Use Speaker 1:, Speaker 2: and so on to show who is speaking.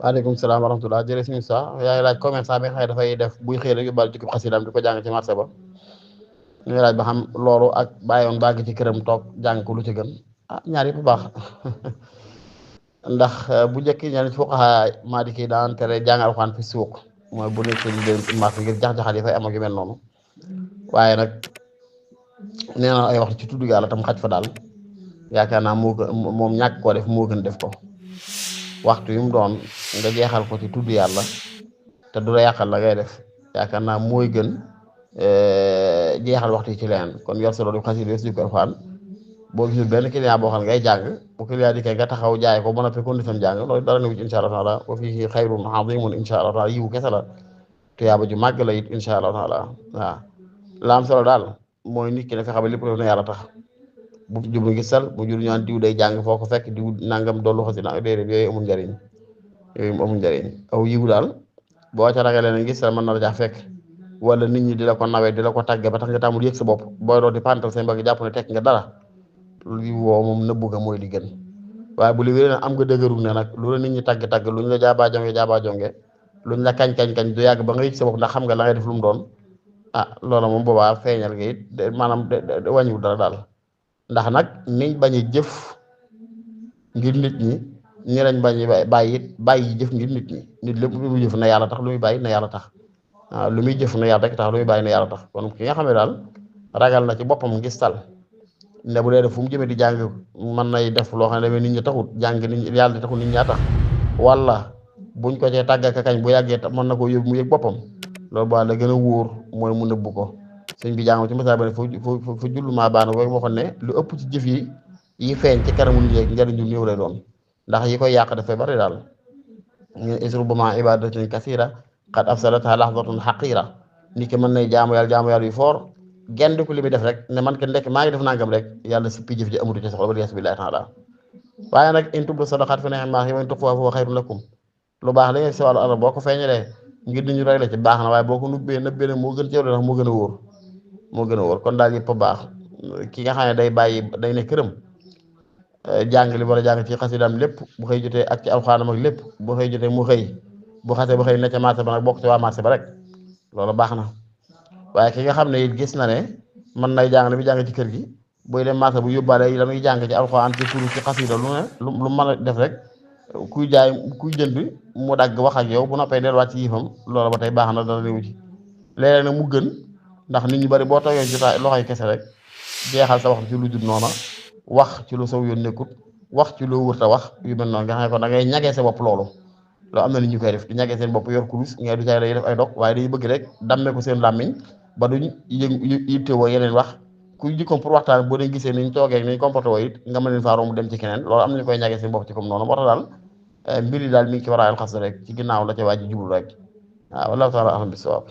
Speaker 1: waaleykum salaam wa rahmatulah jërëjëf suñu saa yaay laaj commerçant bi nga xam ne dafay def buy xëy rek yóbbaale jukki xasidaam di ko jàng ci marché ba ñuy laaj ba xam loolu ak bàyyoon bàgg ci këram toog jàng ko lu ci gën ah ñaar yëpp baax ndax bu njëkk ñeneen ci fuqaha Maliki daan tere jàng alxuraan fi suuq mooy bu nekk di dem ci marché ngir jax-jaxal yi fay am ak yu mel noonu waaye nag nee na ay waxtu ci tudd yàlla tam xaj fa daal yaakaar naa moo gën moom ñàkk koo def moo gën def ko waxtu yu mu doon nga jeexal ko ci tudd yàlla te du la yàqal la ngay def yaakaar naa mooy gën jeexal waxtu yi ci leneen kon yor sa loolu xasida yi ko alxuraan boo gisul benn client boo xam ne ngay jàng bu client dikkee nga taxaw jaay ko ba noppi condition jàng loolu dara newu ci insha allah taala wa fiihi xayrun azimun insha allah taala yiwu kese la tuyaaba ju màgg la it insha allah taala waaw la am solo daal mooy nit ki ne fexe ba lépp def na yàlla tax bu jublu gisal bu jur ñaan diw day jàng foo ko fekk diw nangam doolu xasida déedéet yooyu amul njëriñ aw yiwu daal boo ca ragalee ne gisal mën na la jax fekk wala nit ñi di la ko nawee di la ko tàgge ba tax nga tàmmul yëg sa bopp booy doon di pantal say mbagg jàpp ne tekk nga dara lu woo moom nëbbu nga mooy li gën waaye bu li wéree nag am nga dëgërul ne nag lu la nit ñi tàgg luñ la jaabaa jonge luñ la kañ du yàgg ba nga yëg sa bopp ndax xam nga la ngay def lu mu doon ah loola moom boobaa feeñal nga it maanaam wàññiwul dara daal ndax nag niñ bañ a jëf ngir nit ñi ñi lañ bañ bàyyi jëf ngir nit ñi nit lépp lu muy jëf na yàlla tax lu muy bàyyi na yàlla tax waaw lu muy jëf na yàlla rek tax lu muy bàyyi na yàlla tax kon ki nga xam ne daal ragal na ci boppam ngis tal ne bu dee def fu mu jëmee di jàng mën nay def loo xam ne demee nit ñi taxut jàng nit ñi yàlla taxut nit ñaa tax wala buñ ko cee tàgga ka kañ bu yàggee mën na ko yóbbu mu yëg boppam loolu ba la gën a wóor mooy mu nëbbu ko sëñ bi jàng ci message ba ne fu jullu maa baana booy waxoon ne lu ëpp ci jëf yi feeñ ci kanamu nit ñi njëriñ ñu néew lay doon ndax yi koy yàq dafay bari daal ñu isru bama ibadatin kasira qad afsadata lahdatun haqira nit ki mën nay jaamu yàlla yu foor genn ko li muy def rek ne man ke ndekk maa ngi def nangam rek yàlla sippi jëf ji amatu ci soxla ba yees billahi taala waaye nag in tubdu sadaqat fa ni'ma hiya wa in tukhfuha fa huwa khayrun lakum lu baax la ngeen si wàllu alal boo ko feeñalee ngir nit ñu rek la ci baax na waaye boo ko nëbbee ne moo gën ci yow ndax moo gën a wóor kon daal yëpp a baax ki nga xam ne day ne këram jàng li war a jàng ci xasidaam lépp bu xëy jotee ak ci alxaanam ak lépp bu xëy jotee mu xëy bu xasee ba xëy na ca marché ba nag bokk ci waa marché ba rek loolu baax na waaye ki nga xam ne it gis na ne mën nay jàng li muy jàng ci kër gi booy dem marché bu yóbbaale la muy jàng ci alxuraan ci turu ci xasida lu mën a def rek kuy jënd mu dagg wax ak yow bu noppee delluwaat ci yëfam loolu ba tey baax na dara réew ci léeg-léeg nag mu gën ndax nit ñu bari boo toogee jotaay loxoy kese rek jeexal sa wax ci lu dul noona wax ci lu saw yoon nekkut wax ci loo wërta wax yu mel noonu nga xam ne kon da ngay ñagee sa bopp loolu am na nit ñu koy def di ñagee seen bopp yor kurus ngay du caay day def ay dog waaye dañuy bëgg rek dammee ko seen làmmiñ ba duñ yittewoo yeneen wax kuy jikkoom pour waxtaan boo leen gisee niñ toogee niñ comporté woo it nga mën leen faa romb dem ci keneen loolu am na ñu koy ñagee seen bopp ci comme noonu moo tax daal mbir yi daal mi ngi ci war a xas rek ci ginnaaw la ca waa ji jublu rek waaw wallahu taala alam bis sawaab